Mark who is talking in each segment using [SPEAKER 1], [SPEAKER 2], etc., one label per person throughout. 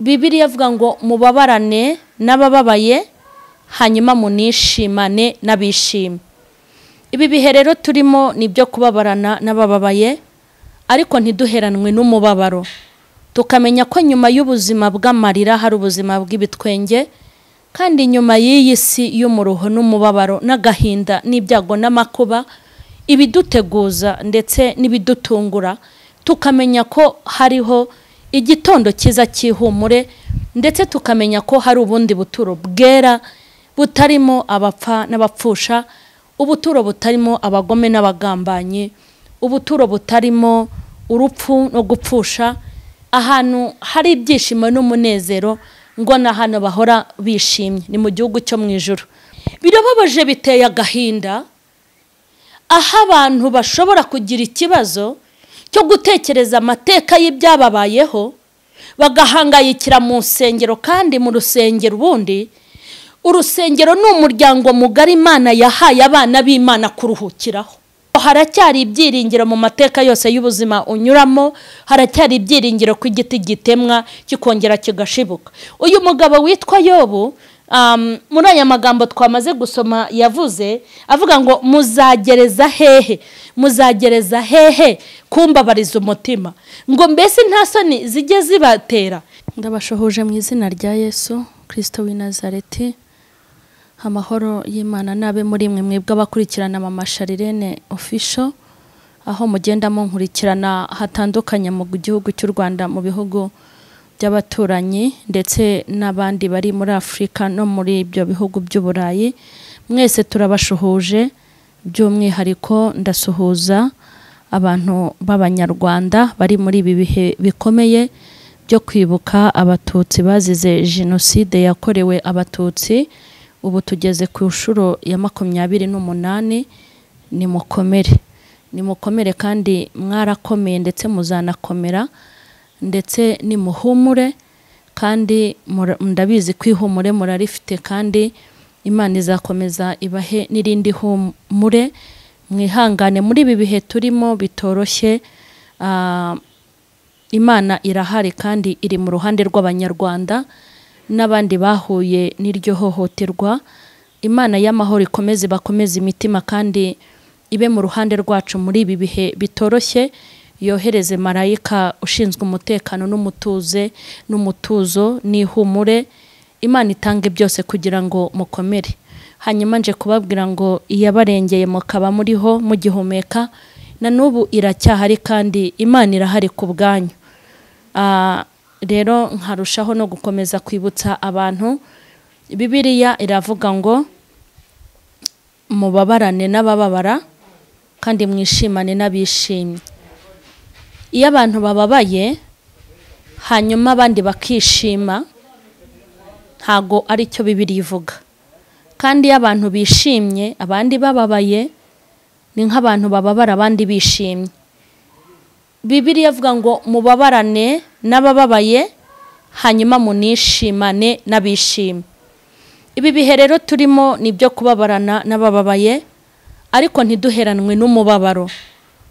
[SPEAKER 1] Bibiliya avuga ngo mubabarane n'abababaye hanyuma munishimane n'abishimye. Ibi bihe rero turimo ni byo kubabarana n'abababaye, ariko ntiduheranwe n'umubabaro, tukamenya ko nyuma y'ubuzima bw'amarira hari ubuzima bw'ibitwenge, kandi nyuma y'iyi si y'umuruho n'umubabaro n'agahinda n'ibyago n'amakuba, ibiduteguza ndetse n'ibidutungura, tukamenya ko hariho igitondo cyiza cy'ihumure, ndetse tukamenya ko hari ubundi buturo bwera butarimo abapfa n'abapfusha, ubuturo butarimo abagome n'abagambanyi, ubuturo butarimo urupfu no gupfusha, ahantu hari ibyishimo n'umunezero, ngo na hano bahora bishimye, ni mu gihugu cyo mu ijuru. Birababaje, biteye agahinda, aho abantu bashobora kugira ikibazo cyo gutekereza amateka y'ibyababayeho, bagahangayikira mu nsengero, kandi mu rusengero ubundi urusengero ni umuryango mugari Imana yahaye abana b'Imana kuruhukiraho. Haracyari ibyiringiro mu mateka yose y'ubuzima unyuramo, haracyari ibyiringiro ko igiti gitemwa kikongera kigashibuka. Uyu mugabo witwa Yobu, muri aya magambo twamaze gusoma yavuze avuga ngo muzagereza hehe, muzagereza hehe kumbabariza umutima, ngo mbese nta soni zijye zibatera. Ndabashohoje mu izina rya Yesu Kristo w'i Nazareti. Amahoro y'Imana nabe muri mwe mwebwe abakurikirana Mama Charlene Official, aho mugenda munkurikirana hatandukanye mu gihugu cy'u Rwanda, mu bihugu by'abaturanyi, ndetse n'abandi bari muri Afrika no muri ibyo bihugu by'Uburayi. Mwese turabashuhuje, by'umwihariko ndasuhuza abantu b'Abanyarwanda bari muri ibi bihe bikomeye byo kwibuka Abatutsi bazize jenoside yakorewe Abatutsi. Ubu tugeze ku nshuro ya 28. Nimukomere, nimukomere kandi mwarakomeye, ndetse muzanakomera, ndetse nimuhumure, kandi ndabizi kwihumure murarifite, kandi Imana izakomeza ibahe n'irindi humure. Mwihangane muri ibi bihe turimo bitoroshye. Imana irahari kandi iri mu ruhande rw'Abanyarwanda n'abandi bahuye n'iryo hohoterwa. Imana y'amahoro ikomeze bakomeze imitima, kandi ibe mu ruhande rwacu muri ibi bihe bitoroshye. Yohereze marayika ushinzwe umutekano n'umutuze n'umutuzo n'ihumure. Imana itange byose kugira ngo mukomere. Hanyuma nje kubabwira ngo iyabarengeye mukaba muriho mugihumeka, na n'ubu iracyahari kandi Imana irahari ku bwanyu. Rero nkarushaho no gukomeza kwibutsa abantu, Bibiliya iravuga ngo mubabarane n'abababara kandi mwishimane n'abishimye. Iyo abantu bababaye hanyuma abandi bakishima, ntago ari cyo Bibiliya ivuga. Kandi iyo abantu bishimye abandi bababaye, ni nk'abantu bababara abandi bishimye. Bibiliya avuga ngo mubabarane n'abababaye hanyuma munishimane n'abishimye. Ibi bihe rero turimo ni byo kubabarana n'abababaye, ariko ntiduheranwe n'umubabaro,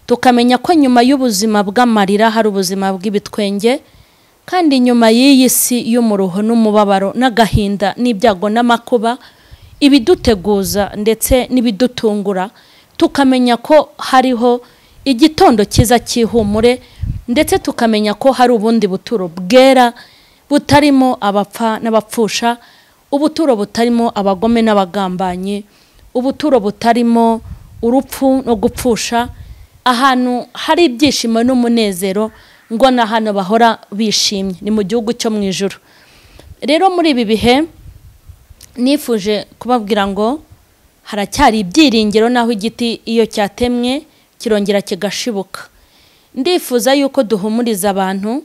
[SPEAKER 1] tukamenya ko nyuma y'ubuzima bw'amarira hari ubuzima bw'ibitwenge, kandi nyuma y'iyi si y'umuruho n'umubabaro n'agahinda n'ibyago n'amakuba, ibiduteguza ndetse n'ibidutungura, tukamenya ko hariho igitondo cyiza cy'ihumure, ndetse tukamenya ko hari ubundi buturo bwera butarimo abapfa n'abapfusha, ubuturo butarimo abagome n'abagambanyi, ubuturo butarimo urupfu no gupfusha, ahantu hari ibyishimo n'umunezero, ngo na hano bahora bishimye, ni mu gihugu cyo mu ijuru. Rero muri ibi bihe nifuje kubabwira ngo haracyari ibyiringiro, naho igiti iyo cyatemwe kirongera kigashibuka. Ndifuza yuko duhumuriza abantu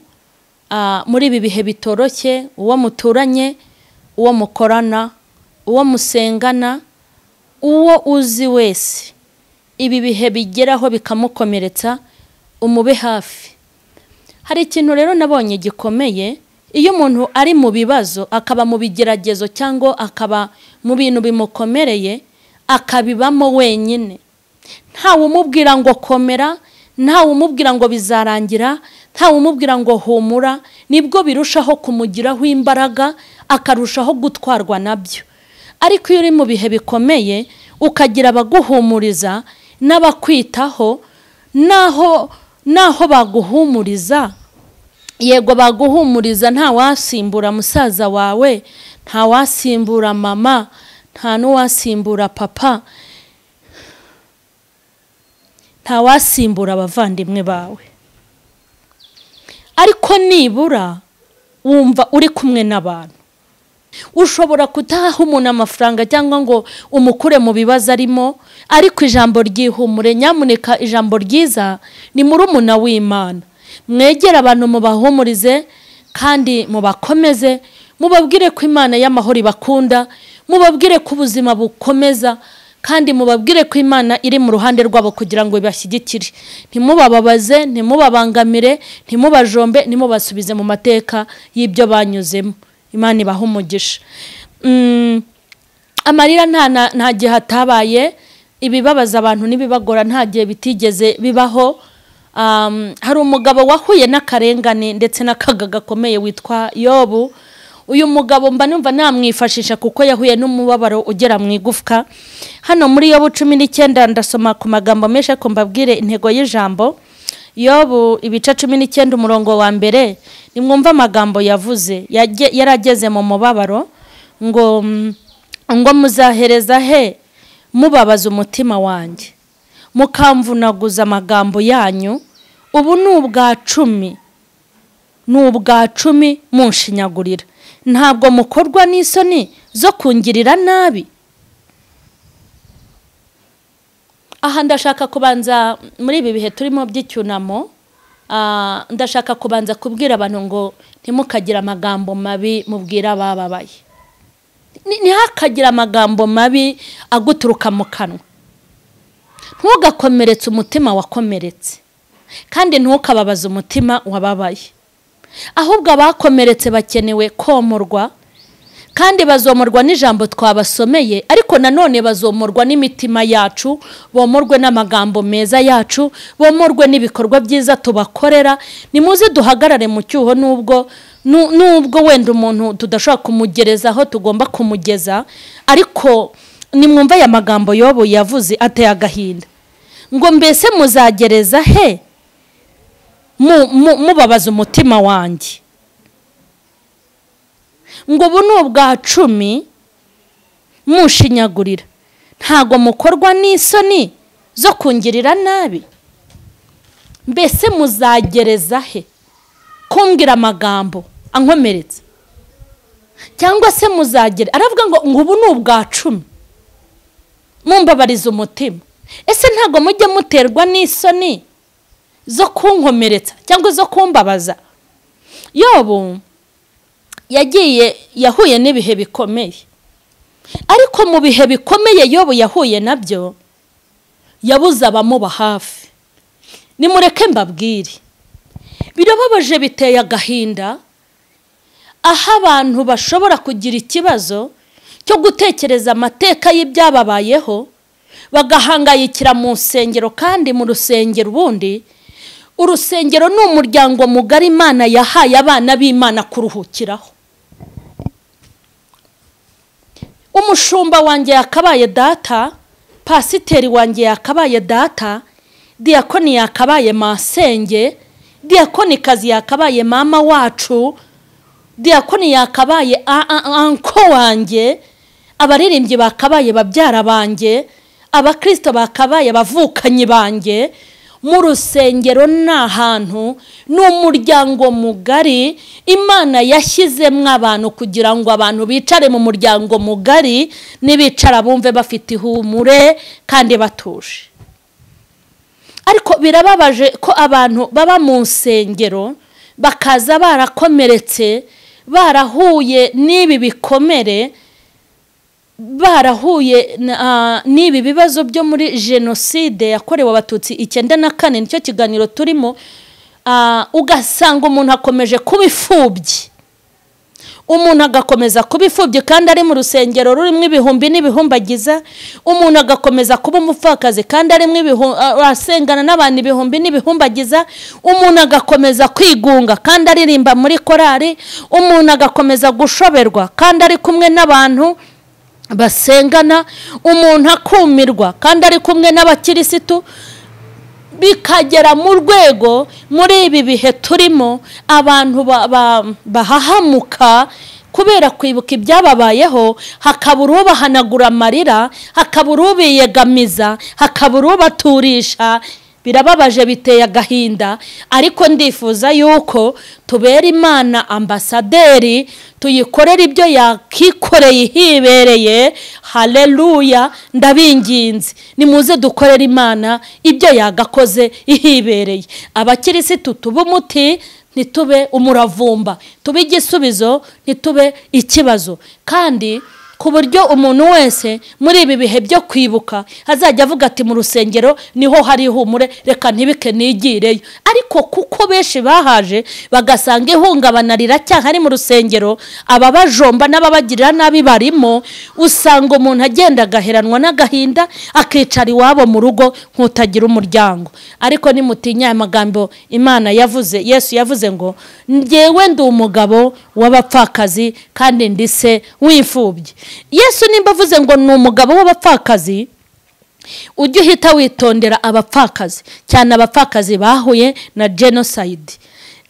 [SPEAKER 1] muri ibi bihe bitoroshye, uwo muturanye, uwo mukorana, uwo musengana, uwo uzi wese, ibi bihe bigeraho bikamukomeretsa, umube hafi. Hari ikintu rero nabonye gikomeye, iyo umuntu ari mu bibazo, akaba mu bigeragezo cyangwa akaba mu bintu bimukomereye, akabibamo wenyine, ntawe umubwira ngo komera, ntawe umubwira ngo bizarangira, ntawe umubwira ngo humura, nibwo birushaho kumugiraho imbaraga, akarushaho gutwarwa nabyo. Ariko iyo uri mu bihe bikomeye ukagira abaguhumuriza n'abakwitaho, naho baguhumuriza, yego baguhumuriza, nta wasimbura musaza wawe, nta wasimbura mama, nta n'uwasimbura papa, nta wasimbura abavandimwe bawe, ariko nibura wumva uri kumwe n'abantu. Ushobora kutaha umuntu amafaranga cyangwa ngo umukure mu bibazo arimo, ariko ijambo ryihumure, nyamuneka ijambo ryiza ni murumuna w'Imana. Mwegere abantu mubahumurize kandi mubakomeze, mubabwire ko Imana y'amahoro ibakunda, mubabwire ko ubuzima bukomeza, kandi mubabwire ko Imana iri mu ruhande rwabo kugira ngo ibashyigikire. Ntimubababaze, ntimubabangamire, ntimubajombe, ntimubasubize mu mateka y'ibyo banyuzemo. Imana ibahe umugisha. Amarira nta gihe hatabaye, ibibabaza abantu n'ibibagora nta gihe bitigeze bibaho. Hari umugabo wahuye n'akarengane ndetse n'akaga gakomeye witwa Yobu. Uyu mugabo mba numva namwifashisha kuko yahuye n'umubabaro ugera mu igufwa. Hano muri Yobu 19 ndasoma ku magambo menshi ariko mbabwire intego y'ijambo. Yobu ibice 19 umurongo wa mbere, nimwumva amagambo yavuze. Yarageze mu mubabaro ngo muzahereza he mubabaza umutima wanjye, mukamvunaguza amagambo yanyu, ubu ni ubwa 10, ni ubwa 10 munshinyagurira, ntabwo mukorwa n'isoni zo kungirira nabi. Aha ndashaka kubanza muri ibi bihe turimo by'icyunamo, ndashaka kubanza kubwira abantu ngo ntimukagira amagambo mabi mubwira abababaye. Ntihakagira amagambo mabi aguturuka mu kanwa. Ntugakomeretse umutima wakomeretse, kandi ntukababaze umutima wababaye. Ahubwo abakomeretse bakenewe komorwa, kandi bazomorwa n'ijambo twabasomeye, ariko nanone bazomorwa n'imitima yacu, bomorwe n'amagambo meza yacu, bomorwe n'ibikorwa byiza tubakorera. Nimuze duhagarare mu cyuho, nubwo wenda umuntu tudashobora kumugereza aho tugomba kumugeza, ariko nimwumva aya magambo Yobu yavuze ateye agahinda ngo mbese muzagereza he mubabaza umutima wanjye, ngo ubu ni ubwa 10 mushinyagurira, ntago mukorwa n'isoni zo kungirira nabi. Mbese muzagereza he kumbwira amagambo ankomeretse, cyangwa se muzagere? Aravuga ngo ubu ni ubwa 10 mumbabariza umutima. Ese ntago mujye muterwa n'isoni zo kunkomeretsa cyangwa zo kumbabaza? Yobu yagiye yahuye n'ibihe bikomeye, ariko mu bihe bikomeye Yobu yahuye nabyo yabuze abamuba hafi. Nimureke mbabwire, birababaje, biteye agahinda aho abantu bashobora kugira ikibazo cyo gutekereza amateka y'ibyababayeho, bagahangayikira mu nsengero. Kandi mu rusengero, ubundi urusengero ni umuryango mugari Imana yahaye abana b'Imana kuruhukiraho. Umushumba wanjye yakabaye data, pasiteri wanjye yakabaye data, diakoni yakabaye masenge, diakonikazi yakabaye mama wacu, diakoni yakabaye anko wanjye, abaririmbyi bakabaye babyara banjye, abakristo bakabaye abavukanyi banjye. Mu rusengero ni ahantu, ni umuryango mugari Imana yashyizemo abantu kugira ngo abantu bicare mu muryango mugari, nibicara bumve bafite ihumure kandi batuje. Ariko birababaje ko abantu baba mu nsengero bakaza barakomeretse, barahuye n'ibi bikomere, barahuye n'ibi bibazo byo muri jenoside yakorewe Abatutsi 94, nicyo kiganiro turimo. Ugasanga umuntu akomeje kuba imfubyi, Umuntu agakomeza kuba imfubyi kandi ari mu rusengero rurimo ibihumbi n'ibihumbagiza. Umuntu agakomeza kuba umupfakazi kandi arimo asengana n'abantu ibihumbi n'ibihumbagiza. Umuntu agakomeza kwigunga kandi aririmba muri korari. Umuntu agakomeza gushoberwa kandi ari kumwe n'abantu basengana. Umuntu akumirwa kandi ari kumwe n'abakirisitu. Bikagera mu rwego muri ibi bihe turimo abantu bahahamuka kubera kwibuka ibyababayeho, hakabura ubahanagura amarira, hakabura ubiyegamiza, hakabura ubaturisha. Birababaje, biteye agahinda, ariko ndifuza yuko tubera Imana ambasaderi, tuyikorera ibyo yakikoreye hibereye. Haleluya, ndabinginze nimuze dukorera Imana ibyo yagakoze ihibereye. Abakirisitu tube umuti, ntitube umuravumba, tube igisubizo, ntitube ikibazo. Kandi ku buryo umuntu wese muri ibi bihe byo kwibuka azajya avuga ati mu rusengero niho hari ihumure, reka ntibike nigireyo. Ariko kuko benshi bahaje bagasanga ihungabana riracyahari mu rusengero, ababajomba n'ababagirira nabi barimo, usanga umuntu agenda agaheranwa n'agahinda, akicara iwabo mu rugo nk'utagira umuryango. Ariko nimutinya aya magambo Imana yavuze, Yesu yavuze ngo njyewe ndi umugabo w'abapfakazi kandi ndi se w'imfubyi. Yesu nimba avuze ngo ni umugabo w'abapfakazi, ujye uhita witondera abapfakazi, cyane abapfakazi bahuye na genocide.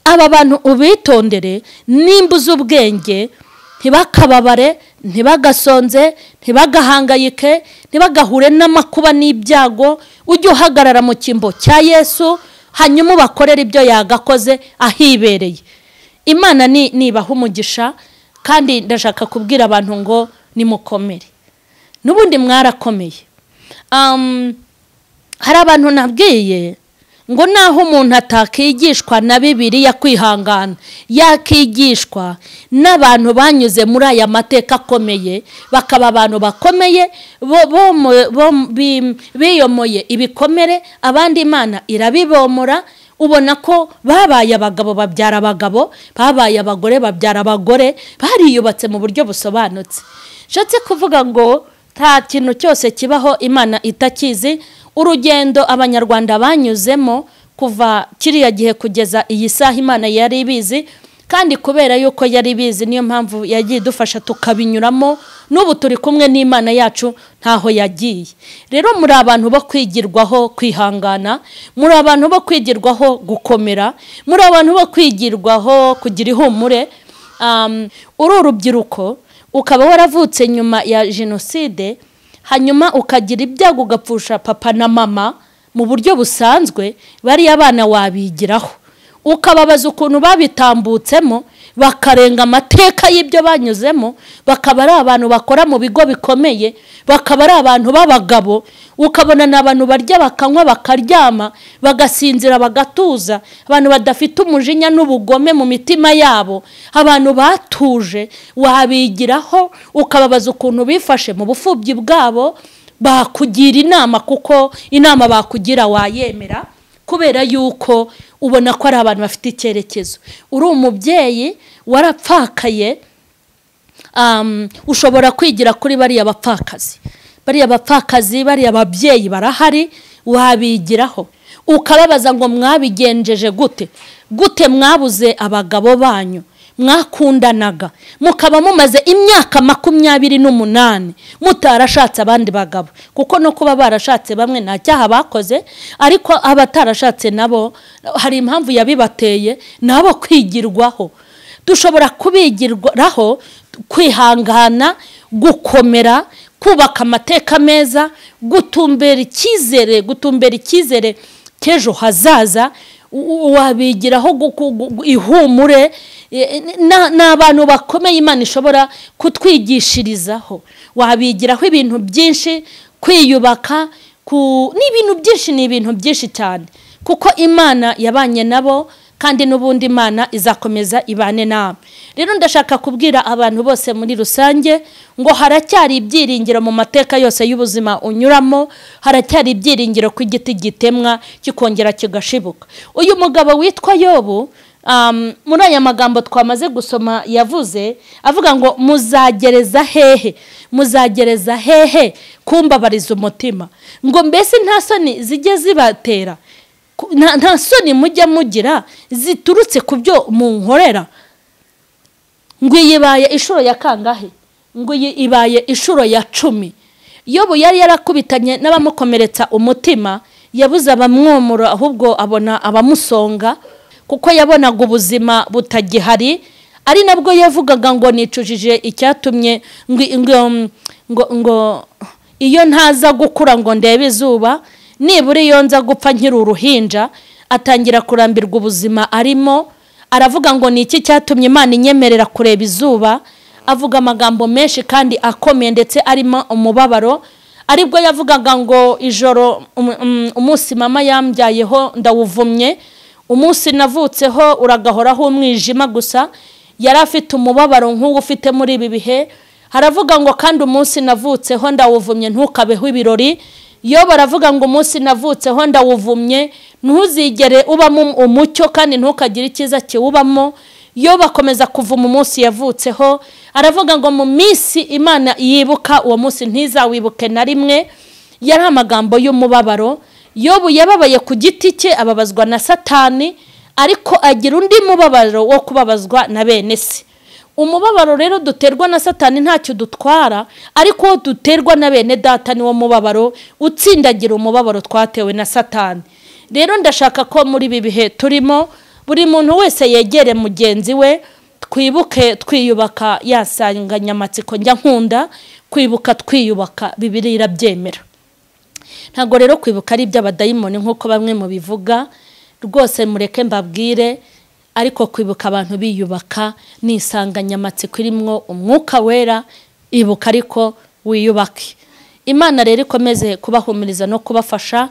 [SPEAKER 1] Aba bantu ubitondere, nimba uzi ubwenge, ntibakababare, ntibagasonze, ntibagahangayike, ntibagahure n'amakuba n'ibyago. Ujye uhagarara mu cyimbo cya Yesu, hanyuma ubakorere ibyo yagakoze ahibereye. Imana nibaha umugisha. Kandi ndashaka kubwira abantu ngo nimukomere, n'ubundi mwarakomeye. Hari abantu nabwiye ngo naho umuntu atakigishwa na Bibiliya kwihangana, yakigishwa n'abantu banyuze muri aya mateka akomeye, bakaba abantu bakomeye biyomoye ibikomere, abandi Imana irabibomora. Ubona ko babaye abagabo babyara abagabo, babaye abagore babyara abagore, bariyubatse mu buryo busobanutse. Nshatse kuvuga ngo nta kintu cyose kibaho Imana itakizi. Urugendo abanyarwanda banyuzemo kuva kiriya gihe kugeza iyi saha Imana yari ibizi, kandi kubera yuko yari ibizi niyo mpamvu yagiye idufasha tukabinyuramo. N'ubu turi kumwe n'Imana yacu ntaho yagiye. Rero muri abantu bo kwigirwaho kwihangana, muri abantu bo kwigirwaho gukomera, muri abantu bo kwigirwaho kugira ihumure. Uri urubyiruko ukaba waravutse nyuma ya jenoside, hanyuma ukagira ibyago ugapfusha papa na mama mu buryo busanzwe, bariya abana wabigiraho, ukababaza ukuntu babitambutsemo, bakarenga amateka y'ibyo banyuzemo, bakaba ari abantu bakora mu bigo bikomeye, bakaba ari abantu b'abagabo. Ukabona n'abantu barya bakanywa bakaryama bagasinzira bagatuza, abantu badafite umujinya n'ubugome mu mitima yabo, abantu batuje. Wabigiraho ukababaza ukuntu bifashe mu bufubyi bwabo, bakugira inama, kuko inama bakugira wayemera, kubera yuko ubona ko ari abantu bafite icyerekezo. Uri umubyeyi warapfakaye, ushobora kwigira kuri bariya bapfakazi, bariya bapfakazi, bariya babyeyi barahari, wabigiraho. Ukababaza ngo mwabigenjeje gute, gute mwabuze abagabo banyu mwakundanaga, mukaba mumaze imyaka 28 mutarashatse abandi bagabo. Kuko no kuba barashatse bamwe nta cyaha bakoze, ariko abatarashatse nabo hari impamvu yabibateye, nabo kwigirwaho. Dushobora kubigirwaho kwihangana, gukomera, kubaka amateka meza, gutumbera icyizere, gutumbera icyizere cy'ejo hazaza. Wabigiraho ihumure. N'abantu bakomeye Imana ishobora kutwigishirizaho. Wabigiraho ibintu byinshi, kwiyubaka, n'ibintu byinshi, ni ibintu byinshi cyane, kuko Imana yabanye nabo, kandi n'ubundi Imana izakomeza ibane nabo. Rero ndashaka kubwira abantu bose muri rusange ngo haracyari ibyiringiro mu mateka yose y'ubuzima unyuramo, haracyari ibyiringiro ko igiti gitemwa kikongera kigashibuka. Uyu mugabo witwa Yobu, Muri aya magambo twamaze gusoma yavuze avuga ngo muzagereza hehe, muzagereza hehe kumbabariza umutima, ngo mbese nta soni zijye zibatera, nta soni mujya mugira ziturutse ku byo munkorera. Ngo ibaye inshuro ya kangahe? Ngo ibaye inshuro ya 10. Yobu yari yarakubitanye n'abamukomeretsa umutima, yabuze abamwomora ahubwo abona abamusonga, kuko yabonaga ubuzima butagihari. Ari nabwo yavugaga ngo nicujije icyatumye ngo iyo ntaza gukura ngo ndebe izuba, nibura iyo nza gupfa nkiri uruhinja. Atangira kurambirwa ubuzima arimo, aravuga ngo ni iki cyatumye Imana inyemerera kureba izuba. Avuga amagambo menshi kandi akomeye ndetse arimo umubabaro. Aribwo yavugaga ngo ijoro umunsi mama yambyayeho ndawuvumye, umunsi navutseho uragahoraho umwijima gusa. Yari afite umubabaro nk'uwo ufite muri ibi bihe. Haravuga ngo kandi umunsi navutseho ndawuvumye ntukabeho ibirori. Yo baravuga ngo umunsi navutseho ndawuvumye ntuzigere ubamo umucyo kandi ntukagire icyiza kiwubamo. Yo bakomeza kuvuma umunsi yavutseho. Aravuga ngo mu minsi Imana yibuka uwo munsi ntizawibuke na rimwe. Yari amagambo y'umubabaro. Yobu yababaye ku giti cye, ababazwa na Satani, ariko agira undi mubabaro wo kubabazwa na bene se. Umubabaro rero duterwa na Satani ntacyo dutwara, ariko duterwa na bene data niwo mubabaro utsindagira umubabaro twatewe na Satani. Rero ndashaka ko muri ibi bihe turimo buri muntu wese yegere mugenzi we, twibuke twiyubaka. Yasanganyamatsiko njya nkunda kwibuka twiyubaka, Bibiliya irabyemera. Ntabwo rero kwibuka ari iby'abadayimoni nk'uko bamwe mu bivuga, rwose mureke mbabwire, ariko kwibuka abantu biyubaka ni insanganyamatsiko irimwo umwuka wera. Ibuka ariko wiyubake. Imana rero ikomeze kubahumuriza no kubafasha.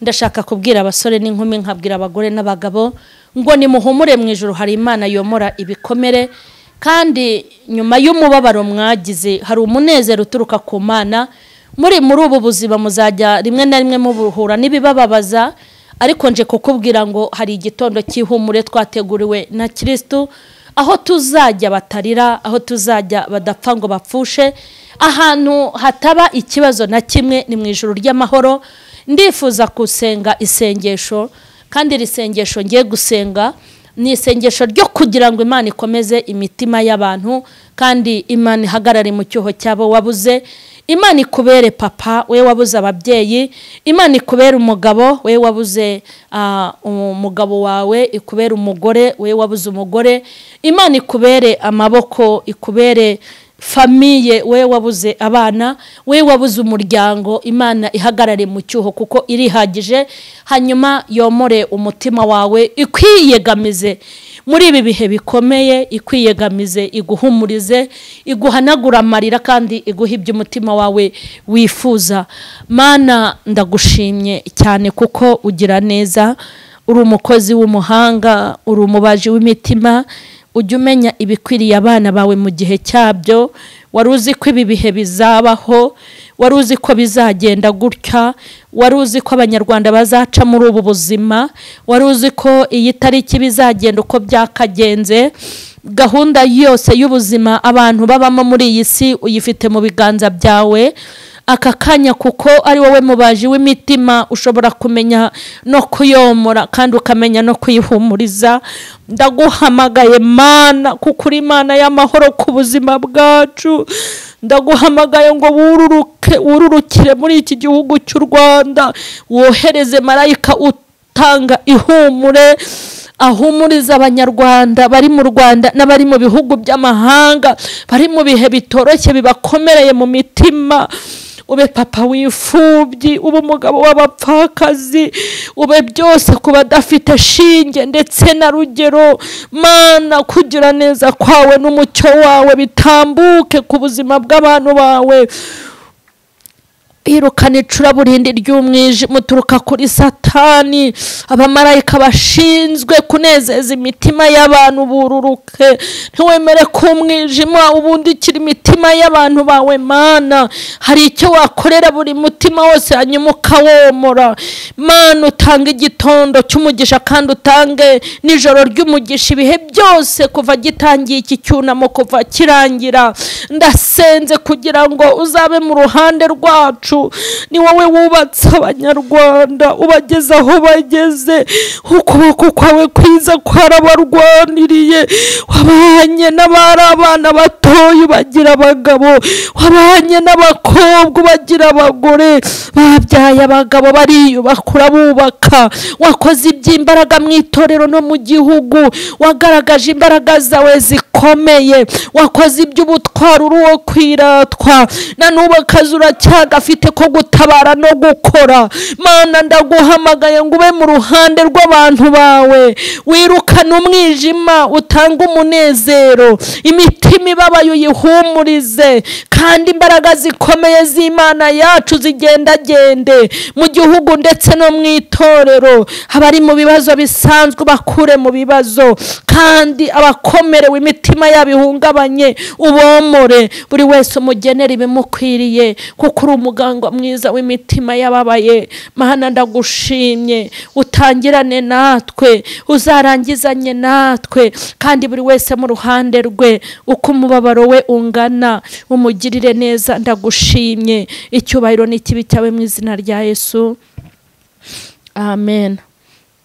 [SPEAKER 1] Ndashaka kubwira abasore n'inkumi, nkabwira abagore n'abagabo ngo nimuhumure, mu ijuru hari Imana yomora ibikomere, kandi nyuma y'umubabaro mwagize hari umunezero uturuka ku Mana. Muri ubu buzima muzajya rimwe na rimwe mubuhura n'ibibababaza, ariko nje kukubwira ngo hari igitondo cy'ihumure twateguriwe na Kristo, aho tuzajya batarira, aho tuzajya badapfa ngo bapfushe, ahantu hataba ikibazo na kimwe, ni mu ijuru ry'amahoro. Ndifuza gusenga isengesho, kandi iri sengesho ngiye gusenga ni isengesho ryo kugira ngo Imana ikomeze imitima y'abantu, kandi Imana ihagarare mu cyuho cyabo wabuze. Imana ikubere papa we wabuze ababyeyi, Imana ikubere umugabo we wabuze umugabo wawe, ikubere umugore we wabuze umugore, Imana ikubere amaboko, ikubere famiye we wabuze abana, we wabuze umuryango. Imana ihagarare mu cyuho kuko irihagije, hanyuma yomore umutima wawe, ikwiyegamize muri ibi bihe bikomeye, ikwiyegamize, iguhumurize, iguhanagura amarira kandi iguhe ibyo umutima wawe wifuza. Mana, ndagushimye cyane kuko ugira neza, uri umukozi w'umuhanga, uri umubaji w'imitima, ujya umenya ibikwiriye abana bawe mu gihe cyabyo. Wari uzi ko ibi bihe bizabaho, wari uzi ko bizagenda gutya, wari uzi ko abanyarwanda bazaca muri ubu buzima, wari uzi ko iyi tariki bizagenda uko byakagenze. Gahunda yose y'ubuzima abantu babamo muri iyi si uyifite mu biganza byawe. Aka kanya kuko ari wowe mubaji w'imitima, ushobora kumenya no kuyomora kandi ukamenya no kuyihumuriza. Ndaguhamagaye Mana, kuko uri Imana y'amahoro ku buzima bwacu. Ndaguhamagaye ngo wururuke, wururukire muri iki gihugu cy'u Rwanda, wohereze marayika utanga ihumure, ahumuriza abanyarwanda bari mu Rwanda n'abari mu bihugu by'amahanga, bari mu bihe bitoroshye bibakomereye mu mitima. Ube papa w'imfubyi, ube umugabo w'abapfakazi, ube byose ku badafite shinge ndetse na rugero. Mana, kugira neza kwawe n'umucyo wawe bitambuke ku buzima bw'abantu bawe. Irukana icuraburindi ry'umwijima uturuka kuri Satani. Abamarayika bashinzwe kunezeza imitima y'abantu bururuke. Ntiwemere ko umwijima ubundikira imitima y'abantu bawe Mana. Hari icyo wakorera buri mutima wose hanyuma ukawomora. Mana, utanga igitondo cy'umugisha kandi utange nijoro ry'umugisha, ibihe byose kuva gitangiye iki cyunamo kuva kirangira. Ndasenze kugira ngo uzabe mu ruhande rwacu. Ni wowe wubatse Abanyarwanda ubageze aho bageze. Ukuboko kwawe kwiza kwarabarwaniriye. Wabanye n'abari abana batoya ubagira abagabo, wabanye n'abakobwa ubagira abagore, babyaye abagabo bariyubaka bubaka. Wakoze iby'imbaraga mu itorero no mu gihugu, wagaragaje imbaraga zawe zikomeye, wakoze iby'ubutwari uri uwo kwiratwa. Na n'ubu akazi uracyagafite ko gutabara no gukora. Mana, ndaguhamagaye ngo ube mu ruhande rw'abantu bawe, wirukane umwijima utange umunezero, imitima ibabaye uyihumurize, kandi imbaraga zikomeye z'Imana yacu zigendagende mu gihugu ndetse no mu itorero. Abari mu bibazo bisanzwe bakure mu bibazo, kandi abakomerewe imitima yabo ihungabanye ubomore. Buri wese umugenera ibimukwiriye, kuko uri umuganga mwiza w'imitima y'ababaye. Mana, ndagushimye, utangirane natwe, uzarangizanye natwe, kandi buri wese mu ruhande rwe uko umubabaro we ungana umugirire neza. Ndagushimye, icyubahiro n'ikibi cyawe mu izina rya Yesu, amen.